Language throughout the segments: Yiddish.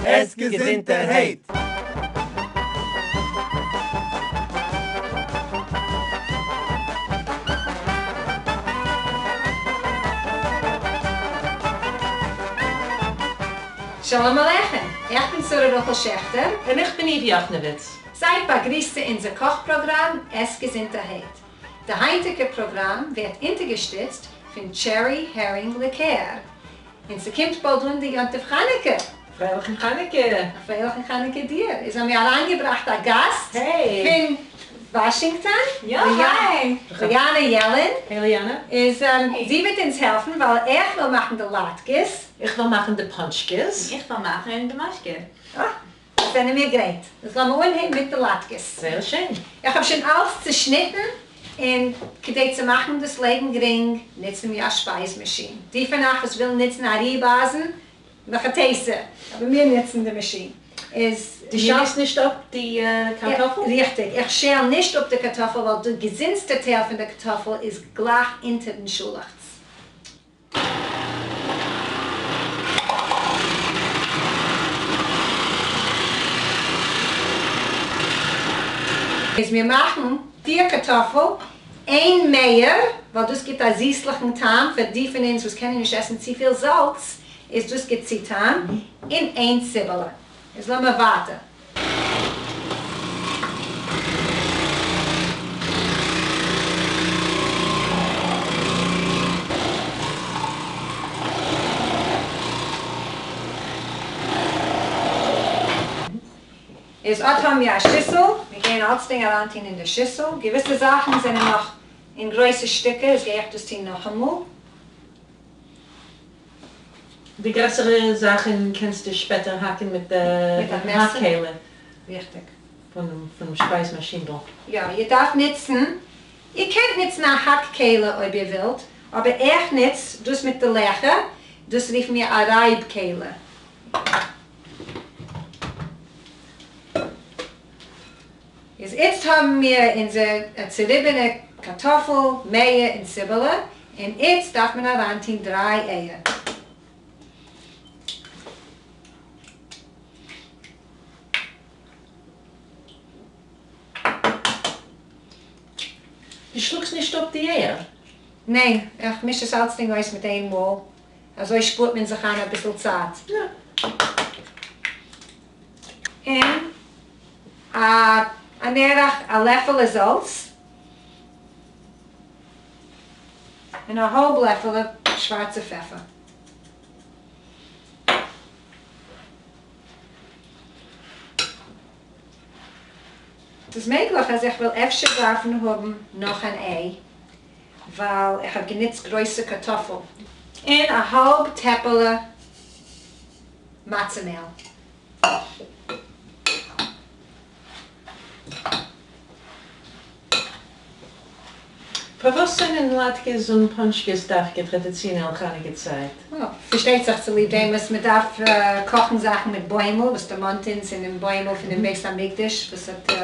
עס געזונטערהייט! שלום עליכם! איך בין שרה רחל שעכטער. און איך בין איוו יאכנעוויץ. זייט באגריסט צו אונזער קאך פראגראם עס געזונטערהייט. די היינטיגע פראגראם ווערט אונטערגעשטיצט פון Cherry Heering ליקער. און ס'קומט באלד אן די יום טוב חנוכה! פרייליכן חנוכה! א פרייליכן חנוכה דיר! איז האבן מיר אריינגעבראכט א גאסט פון וואשינגטאן, ליאנא יעלין. Hey ליאנא. איז זי וועט אונז העלפן ווייל איך וויל מאכן די לאטקעס. איך וועל מאכן די פאנטשקעס. און איך וועל מאכן די משקה. אה! זענען מיר גרייט. איז לאמיר אנהייבן מיט די לאטקעס. זייער שיין. איך האב שוין אלס צושניטן, און כדי צו מאכן דאס לעבן גרינג נוצן מיר א שפייז מאשין. די פון אייך וואס ווילן נוצן א ריב-אייזן, מהיכא תיתי, אבער מיר נוצן די מאשין. איז דו שעלסט נישט אפ די קארטאפל? ריכטיג, איך שעל נישט אפ די קארטאפל ווייל די געזונטסטע טייל פון די קארטאפל איז גלייך אונטער דעם שאלעכץ. איז מיר מאכן פיר קארטאפל, איין מעיער, ווייל דאס גיבט א זיסליכן טעם פאר די פון אונז וואס קענען נישט עסן צופיל זאלץ, איז דאס גיבט צו טעם, און איין ציבעלע. איז לאמיר ווייטער. איז אט האבן מיר א שיסל, מיר גייען אלצדינג אריינטון אין די שיסל, געוויסע זאכן זענען נאך אין גרויסע שטיקער, איז גיי איך דאס טון נאכאמאל. די גרעסערע זאכן קענסטו שפעטער האקן מיט די האק-כלי. ריכטיג. פונעם שפייז מאשינדל. יא, איר דארפט נוצן, איר קענט נוצן א האק-כלי אויב איר ווילט, אבער איך נוץ דאס מיט די לעכער, דאס רופן מיר א רייב-כלי. איז איצט האבן מיר אונזער צוריבענע קארטאפל, מעיער און ציבעלע, און איצט דארף מען אריינטון דריי אייער. דו שלאגסט נישט אפ די אייער? ניין, איך מיש עס אלצדינג אויס מיט איין מאל, אזוי שפארט מען זיך איין אביסל צייט. און אן ערך א לעפעלע זאלץ, און א האלב לעפעלע שווארצע פעפער. ס'איז מעגליך אז איך וועל אפשר דארפן האבן נאך אן איי, ווייל איך האב גענוצט גרויסע קארטאפל. און א האלב טעפעלע מצה מעל. פארוואס זענען לאטקעס און פאנטשקעס דווקא טראדיציאנעל חנוכה צייט? פארשטייט זיך צוליב דעם וואס מען דארף קאכן זאכן מיט בוימל, וואס דערמאנט אונז אינעם בוימל פונעם בית המקדש וואס האט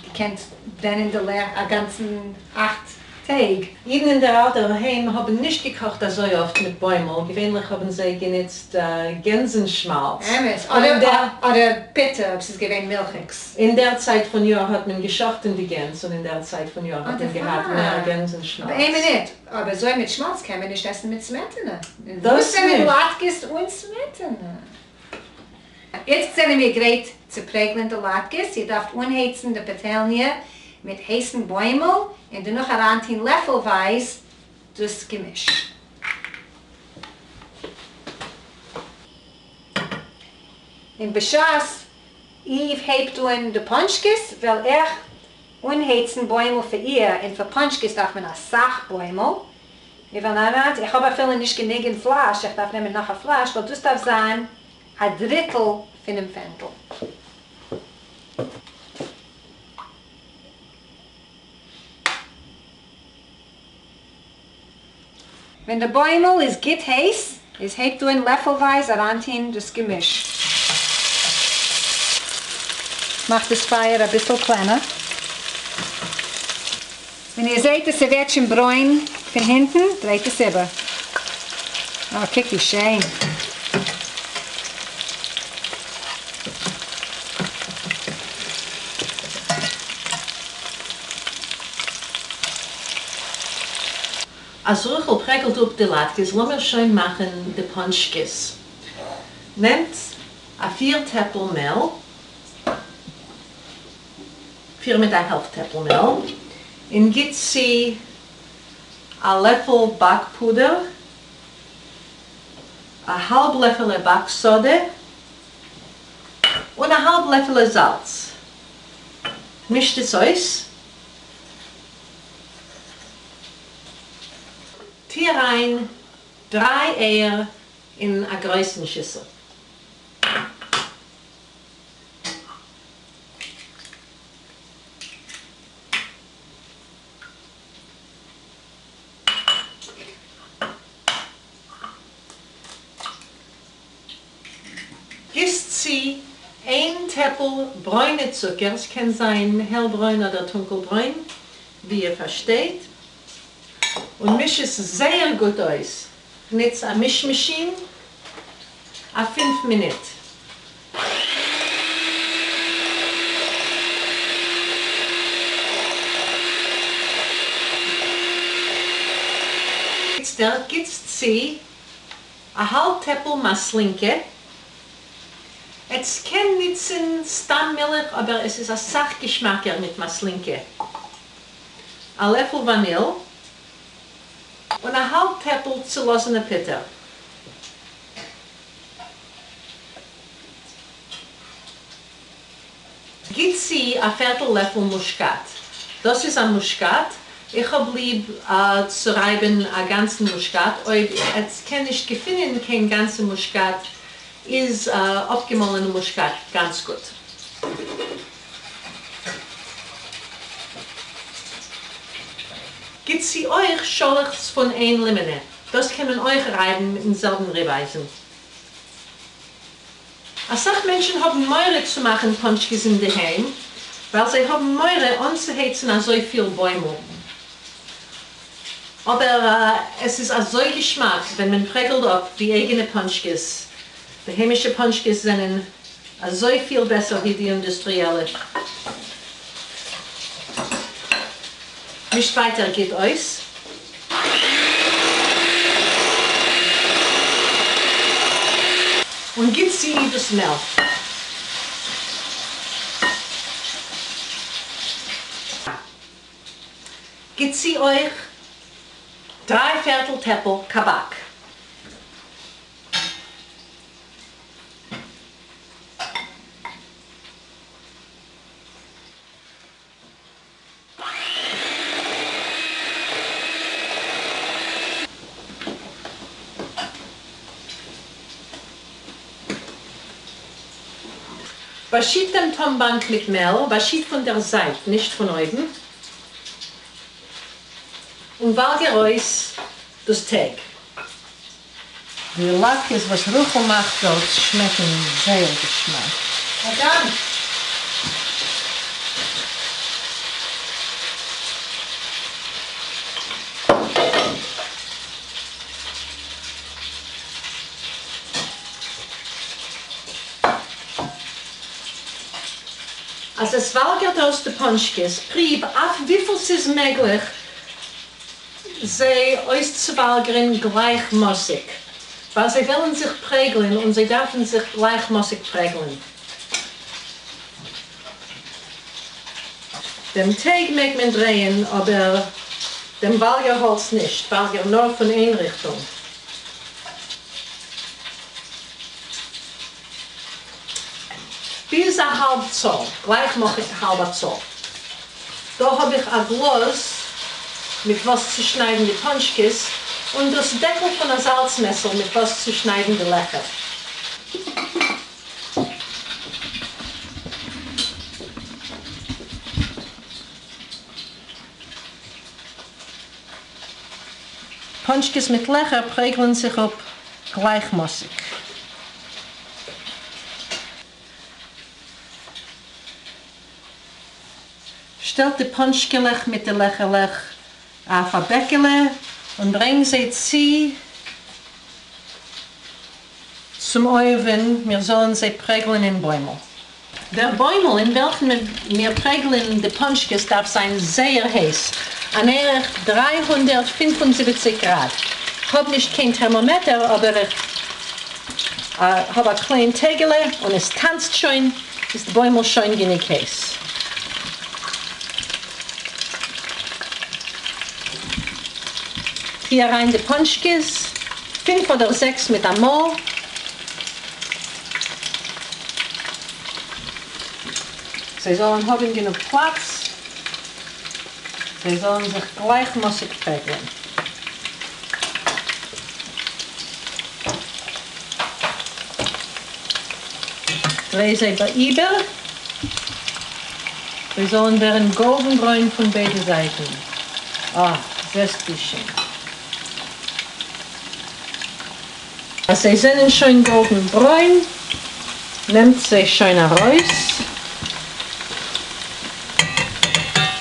געקענט ברענען די לעכט א גאנצן אכט טעג. אידן אין דער אלטער היים האבן נישט געקאכט אזוי אפט מיט בוימל, געווענליך האבן זיי גענוצט גענזן שמאלץ. אמת, אדער אדער פיטער אויב ס'איז געווען מילכיגס. אין דער צייט פון יאר האט מען געשאכטן די גענז און אין דער צייט פון יאר האט מען געהאט מער גענזן שמאלץ. אבער איין מינוט, אבער אזוי מיט שמאלץ קען מען נישט עסן מיט סמעטענע. וואס זענען לאטקעס אן סמעטענע? איצט זענען מיר גרייט צו פרעגלען די לאטקעס, איר דארפט אנהייצן די פאטעלניע מיט הייסן בוימל און דערנאך אריינטון לעפלווייז דאס געמיש. און בשעת איוו הייבט אן די פאנטשקעס וועל איך אנהייצן בוימל פאר איר, און פאר פאנטשקעס דארף מען אסאך בוימל, מיר וועלן אריין, איך האב אפילו נישט גענוג אין פלאש, איך דארף נעמען נאך א פלאש, ווייל דאס דארף זיין א דריטל פונעם פענדל. ווען די בוימל איז גוט הייס, איז הייבט אן לעפלווייז אריינטוהן דאס געמיש. מאכט דאס פייער אביסל קלענער. ווען איר זעהט אז ס'ווערט שוין ברוין פון הינטן, דרייט עס איבער. אה, קוק ווי שיין. אז רחל פרעגלט אפ די לאטקעס, לאמיר שוין מאכן די פאנטשקעס. נעמט א פיר טעפל מעל, פיר מיט א העלפט טעפל מעל, און גיט צו א לעפל באק פודער, א האלב לעפעלע באק סאדע, און א האלב לעפעלע זאלץ. מישט עס אויס. טו אריין דריי אייער אין א גרויסן שיסל. גיס צו איין טעפל ברוינע צוקער, ס'קען זיין העל ברוין אדער טונקל ברוין, ווי איר פארשטייט, און מיש עס זייער גוט אויס. כ'נוץ א מיש מאשין א פינף מינוט. איצטער גיטס צו א האלב טעפל מאסלינקע, עטס קען ניצן סתם מילך אבער עס איז אסאך געשמאקער מיט מאסלינקע, א לעפל וואניל, און א האלב טעפל צולאזענע פוטער. גיט צו א פערטל לעפל מושקאט, דאס איז א מושקאט, איך האב ליב צו רייבן א גאנצן מושקאט, אויב עטס קען נישט געפינען קיין גאנצע מושקאט איז אפגעמאלענע מושקאט גאנץ גוט. גיט צו אויך שאלעכץ פון איין לימענע, דאס קען מען אויך רייבן מיטן זעלבן ריבאייזן. אסאך מענטשן האבן מורא צו מאכן פאנטשקעס אינדערהיים ווייל זיי האבן מורא אנצוהייצן אזויפיל בוימל, אבער עס איז אזוי געשמאק ווען מען פרעגלט אפ די אייגענע פאנטשקעס, די היימישע פאנטשקעס זענען אזויפיל בעסער ווי די אינדוסטריעלע. מישט ווייטער גוט אויס. און גיט צו דאס מעל. גיט צו אויך דריי פערטל טעפל קאבאק. באשיט דעם טאנבאנק מיט מעל, באשיט פון דער זייט, נישט פון אויבן, און וואלגער אויס דאס טייג. די לאטקעס וואס רחל מאכט דארט שמעקן זייער געשמאק. א דאנק. אז עס וואלגערט אויס די פאנטשקעס, פריוו אויף וויפיל ס'איז מעגליך זיי אויסצואוואלגערן גלייכמאסיג, ווייל זיי וועלן זיך פרעגלען און זיי דארפן זיך גלייכמאסיג פרעגלען. דעם טייג מעג מען דרייען, אבער דעם וואלגערהאלץ נישט, וואלגער נאר פון איין ריכטונג. ביז א האלב צאל, גלייכמאסיג האלבע צאל. דא האב איך א גלאז מיט וואס צו שניידן די פאנטשקעס, און דאס דעקל פון א זאלץ מעסער מיט וואס צו שניידן די לעכער. פאנטשקעס מיט לעכער פרעגלען זיך אפ גלייכמאסיג. שטעלט די פאנטשקעלעך מיט די לעכערלעך אויף א בעקעלע און ברענג זיי צו צום אויווען, מיר זאלן זיי פרעגלען אין בוימל. דער בוימל אין וועלכן מיר פרעגלען די פאנטשקעס דארף זיין זייער הייס. אן ערך 375 גראד. כ'האב נישט קיין טערמאמעטער אבער איך האב א קליין טעגעלע און עס טאנצט שוין, איז די בוימל שוין גענוג הייס. טוה אריין די פאנטשקעס, פינף אדער זעקס מיט א מאל. זיי זאלן האבן גענוג פלאץ, זיי זאלן זיך גלייכמאסיג פרעגלען. דריי זיי איבער, זיי זאלן ווערן גאלדן ברוין פון ביידע זייטן. אה, זעסט ווי שיין. אז זיי זענען שוין גאלדן ברוין, נעמט זיי שוין ארויס,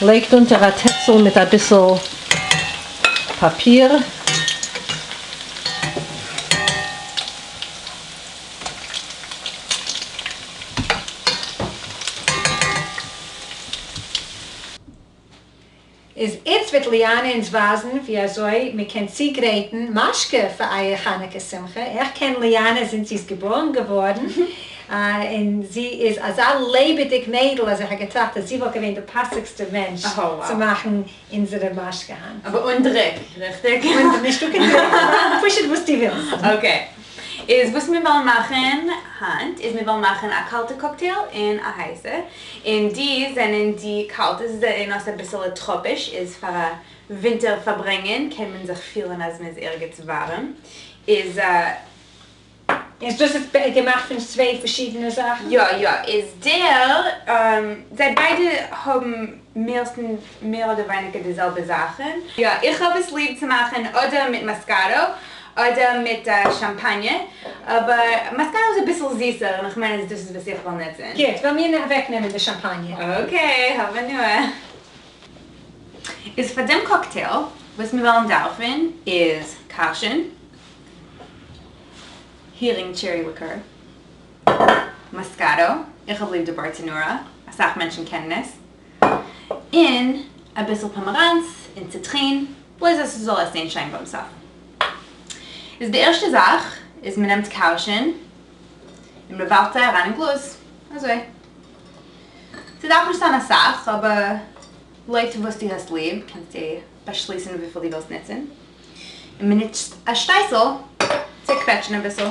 לייגט אונטער א טעצל מיט אביסל פאפיר, איז איצט וועט ליאנע אונז ווייזן ווי אזוי מען קען צוגרייטן משקה פאר אייער חנוכה שמחה, איך קען ליאנע זינט זי איז געבארן געווארן, און זי איז אזא לעבעדיג מיידל אז איך האב געטראכט אז זי וואלט געווען די פאסיגסטע מענטש צו מאכן אונזערע משקה היינט. אבער אן דריק, ריכטיג? אן, נישטא קיין דריק, פשוט וואס דו ווילסט. Okay. איז וואס מיר וועלן מאכן היינט איז מיר וועלן מאכן א קאלטע קאקטעיל און א הייסע, און די זענען די קאלטע, זיי זעען אויס אביסעלע טראפיש, איז פאר א ווינטער פארברענגען קען מען זיך פילן אז מען איז ערגעץ ווארעם, איז. איז דאס איז געמאכט פון צוויי פארשידענע זאכן? יא יא, איז דער, זיי ביידע האבן מערסטנס מער אדער ווייניגער די זעלבע זאכן. יא, איך האב עס ליב צו מאכן אדער מיט מאסקאטא אדער מיט שאמפאניע, אבער מאסקאטא איז אביסל זיסער און איך מיין אז דאס איז וואס איך וועל נוצן. גוט, וועל מיר אוועקנעמען די שאמפאניע. Okay, האב הנאה. איז פאר דעם קאקטעיל וואס מיר וועלן דארפן איז קארשן, הערינג cherry liqueur, מאסקאטא, איך האב ליב די בארטענורא, אסאך מענטשן קענען עס, און אביסל פאמעראנץ און ציטרין, בלויז אז ס'זאל אויסזען שיין ביים סוף. איז די ערשטע זאך איז מ'נעמט קארשן און מ'ווארפט זיי אריין אין גלאז, אזוי. ס'דארף נישט זיין אסאך, אבער לויט וואס דו האסט ליב קענסטו באשליסן וויפיל דו ווילסט נוצן. און מ'נוצט א שטייסל צו קוועטשן אביסל.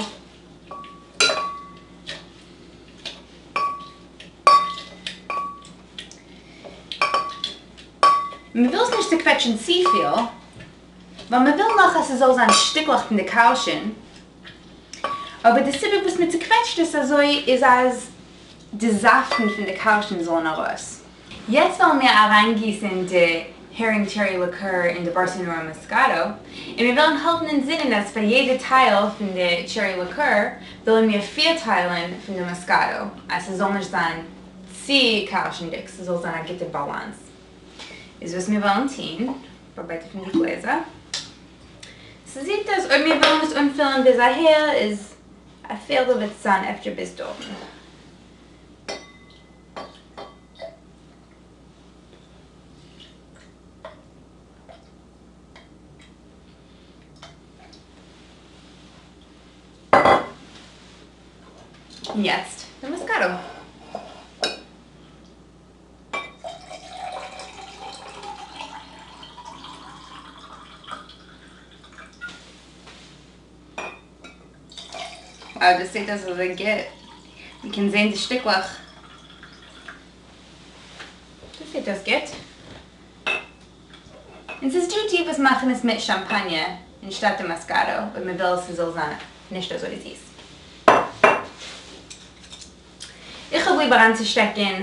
מען וויל עס נישט צוקוועטשן צופיל, ווייל מען וויל נאך אז ס'זאל זיין שטיקלעך פון די קארשן, אבער די סיבה וואס מען צוקוועטשט עס אזוי איז אז די זאפטן פון די קארשן זאלן ארויס. יעצט וועלן מיר אריינגיסן די הערינג cherry liqueur אין די בארסענארא מאסקאטא, און מיר וועלן האלטן אין זינען אז פאר יעדע טייל פון די cherry liqueur ווילן מיר פיר טיילן פון די מאסקאטא, אז ס'זאל נישט זיין צו קארשנדיג, ס'זאל זיין א גוטע באלאנס. איז וואס מיר וועלן טון, ביי ביידע פון די גלעזער, ס'זעט אויס אויב מיר וועלן עס אנפילן ביז אהער איז א פערטל וועט עס זיין אפשר ביז דארטן. און יעצט די מאסקאטא. Wow, דאס זעט אויס אזוי גוט. מען קען זען די שטיקלעך. דאס זעט אויס גוט. און ס'איז דא די וואס מאכן עס מיט שאמפאניע אנשטאט די מאסקאטא, אויב מען וויל ס'זאל זיין נישט אזוי זיס. איך האב ליב אריינצושטעקן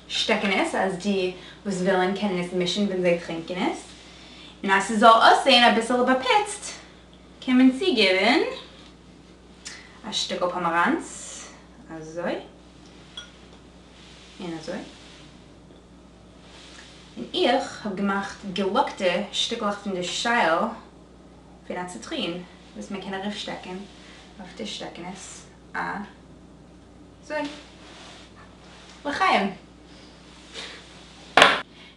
שטעקענעס אז די וואס ווילן קענען עס מישן ווען זיי טרינקען עס, און אז ס'זאל אויסזען אביסעלע באפוצט קען מען צוגעבן א שטיקל פאמעראנץ, אזוי און אזוי. און איך האב געמאכט געלאקטע שטיקלעך פון די שייל פון א ציטרין וואס מען קען ארויפשטעקן אויף די שטעקענעס אזוי. לחיים!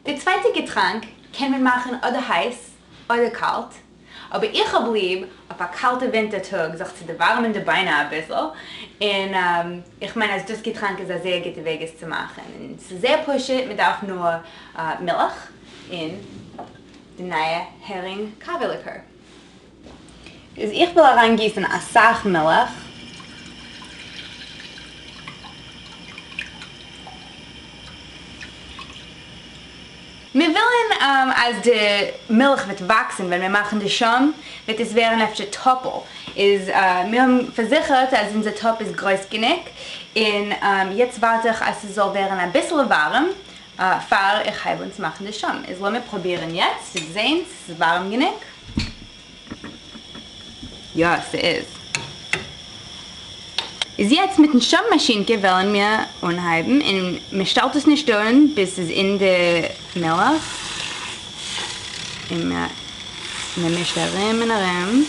די צווייטע געטראנק קען מען מאכן אדער הייס אדער קאלט, אבער איך האב ליב אויף א קאלטע ווינטער טאג זיך צו דערווארעמען די ביינער אביסל, און איך מיין אז דאס געטראנק איז א זייער גוטע וועג עס צו מאכן, און ס'איז זייער פשוט, מען דארף נאר מילך און די נייע הערינג קאווע ליקער. איז איך וויל אריין גיסן אסאך מילך. מיר ווילן אז די מילך וועט וואקסן ווען מיר מאכן די שוים וועט עס ווערן אפשר טאפל, איז מיר האבן פארזיכערט אז אונזער טאפ איז גרויס גענוג, און יעצט ווארט איך אז ס'זאל ווערן אביסל ווארעם פאר איך הייב אן צו מאכן די שוים, איז לאמיר פרובירן יעצט צו זען צו ס'איז ווארעם גענוג. יא ס'איז. איז יעצט מיטן שוים מאשינקע וועלן מיר אנהייבן און מ'שטעלט עס נישט אן ביז ס'איז אין די מילך און מ'מישט ארום און ארום.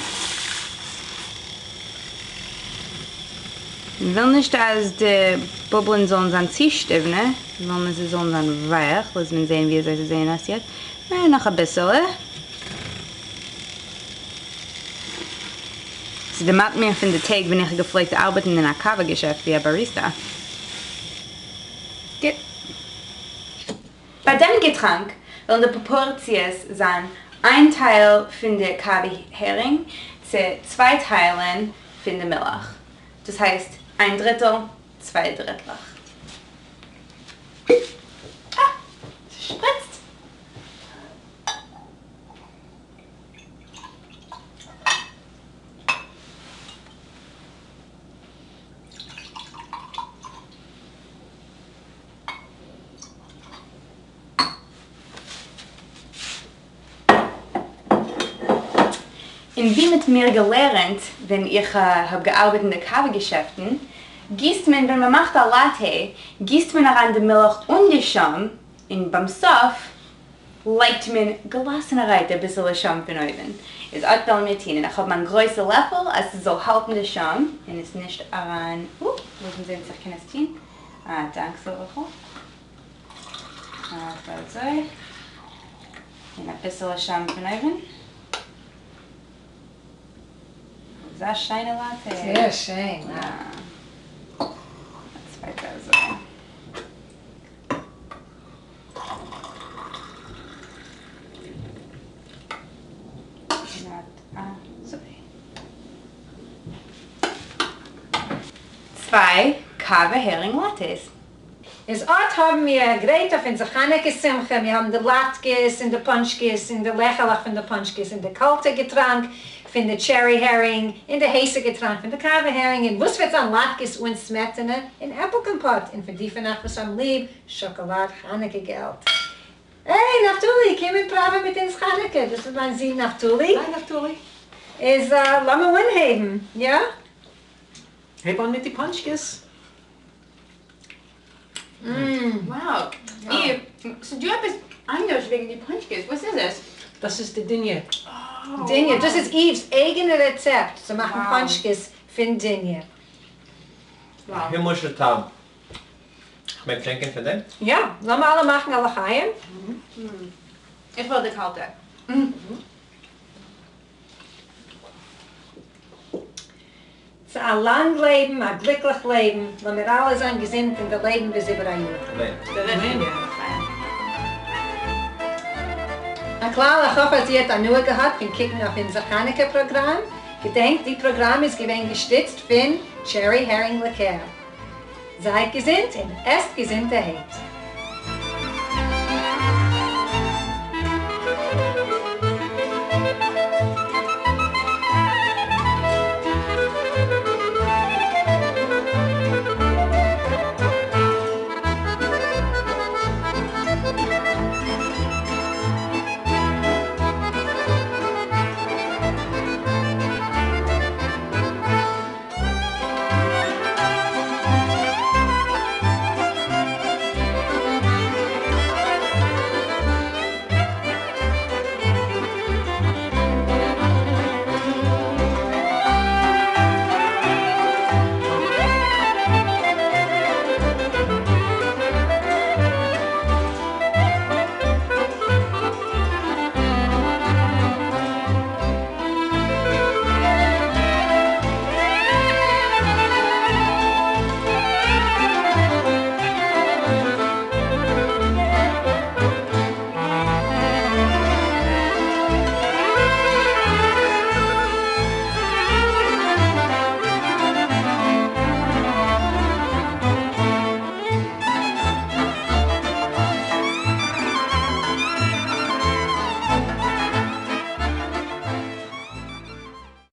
מ'וויל נישט אז די בובלען זאלן זיין צו שטיוונע, מ'וויל אז זיי זאלן זיין ווייך, לאז מען זעהן ווי אזוי זיי זעהן אויס יעצט, נאך אביסעלע. ס'דערמאנט מיר פון די טעג ווען איך האב געפלעגט ארבעטן אין א קאווע געשעפט ווי א באריסטא. גוט. ביי דעם געטראנק וועלן די פראפארציעס זיין איין טייל פון די קאווע הערינג צו צוויי טיילן פון די מילך. דאס הייסט איין דריטל, צוויי דריטלעך. אה! ס'שפריצט! און ווי מ'האט מיר געלערנט ווען איך האב געארבעט אין די קאווע געשעפטן, גיסט מען ווען מ'מאכט א לאטע גיסט מען אריין די מילך און די שוים, און ביים סוף לייגט מען געלאסענערהייט אביסעלע שוים פון אויבן, איז אט וועלן מיר טון, און איך האב מיין גרויסע לעפל אז ס'זאל האלטן די שוים און עס נישט אריין, אופ, לאז מיר זען צו איך קען עס טון, אה, דאנק רחל, אט אזוי, און אביסעלע שוים פון אויבן, אזא שיינע לאטע. זייער שיין, יא. צווייטע אזוי. צוויי קאווע הערינג לאטעס. איז אט האבן מיר גרייט אויף אונזער חנוכה שמחה, מיר האבן די לאטקעס און די פאנטשקעס און די לעכעלעך פון די פאנטשקעס און די קאלטע געטראנק פון די טשערי הערינג און די הייסע געטראנק פון די קאווע הערינג און וואס וועט זיין לאטקעס אן סמעטענע און עפל קאמפאט און פאר די פון אייך וואס האבן ליב שאקאלאד חנוכה געלט. היי נפתלי, קום און פראווע מיט אונז חנוכה, דאס איז מיין זון נפתלי. היי נפתלי. איז לאמיר אנהייבן, יא? הייב אן מיט די פאנטשקעס. Wow, ס'איז דא עפעס אנדערש וועגן די פאנטשקעס, וואס איז עס? דאס איז די דיניע. דיניע, דאס איז איוו'ס אייגענע רעצעפט צו מאכן פאנטשקעס פון דיניע. הימלישע טעם. כ'מעג טרינקען פון דעם? יא, לאמיר אלע מאכן א לחיים. איך וויל די קאלטע. צו א לאנג לעבן, א גליקליך לעבן, לאמיר אלע זיין געזונט און דערלעבן ביז איבער א יאר. אמן. הכלל, איך האף אז איר האט הנאה געהאט פון קוקן אויף אונזער חנוכה פראגראם. געדענקט, די פראגראם איז געווען געשטיצט פון Cherry Herring ליקער. זייט געזונט און עסט געזונטערהייט.